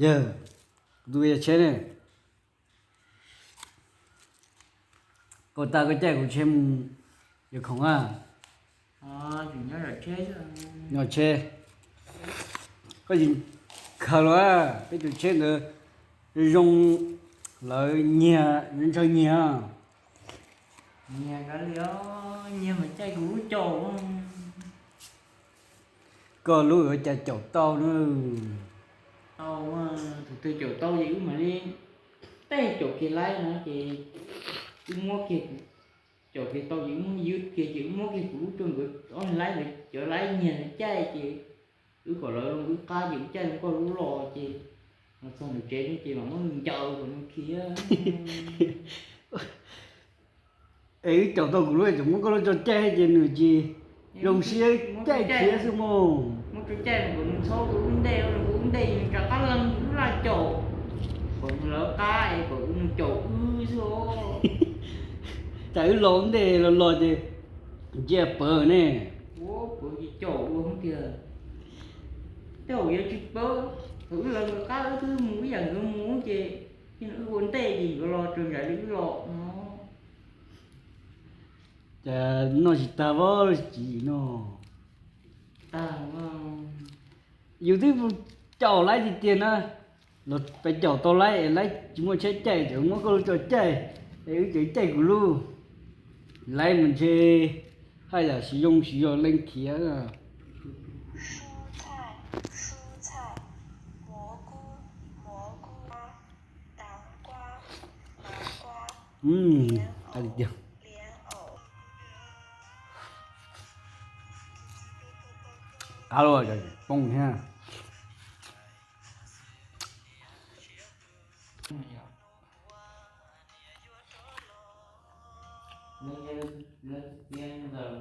Yawg, kuv tus yog tsheb ne. Koj tas koj caij kuv tsheb mus yawg khoom a. Nyob tsheb, koj tsis khaws los a, peb tus tsheb ntawd zoo, lawv nyiag, ntshaw nyiag. Nyiag kav liam, nyiag mas caij kuv lub caum. Koj lub yuav cas caum tau na. Tau, tus twg caum tau ces wb mam li, tej caum kiag laib no ces wb muab kiag, caum kiag tau ces wb muab ywj kiag ces wb muab kiag kuv lub rau nkawd ob laib, cov laib nyiag caij ces wb kom lawv zoo wb qab ces wb caij zoo nkauj lub los ces los txog ntawm tsev no ces mam muab nws ncaws kom nws khiav. Es wb caum tau kuv lub es tseem muab koj lub tso caij ces nws tsis zoo siab, caij khiav xwb mog. Muab tso caij kom nws txhob ua lub ntej, ua lub ntej nws rov qab lees wb laj caum, kom nws lawv qab es kom nws caum wb xwb os. Cas wb los ntej los los ces cia pawv ne. Ua pawv ces caum ua tiag. Tej zaum yuav tsis pawv, thaum wb lawv nkawd qab wb twb mus ib yam nkawd mus ces, ces wb ua ntej ces nkawd los raws nraim li wb los no. Cas noj tsis tag vab tsis no. Tag, yus twb caum laib tiag tiag na, los pes caum tau laib es laib tsis muaj tsheb caij ces muab koj lub tso caij, es wb tseem caij kuv lub. Laib mus ntshe haj yam siv zoo siv zog leej khiav. Qab tiag. Qab los poob thiab.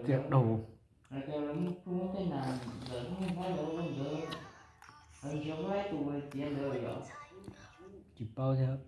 Tiag dhau. Tsis paub thiab.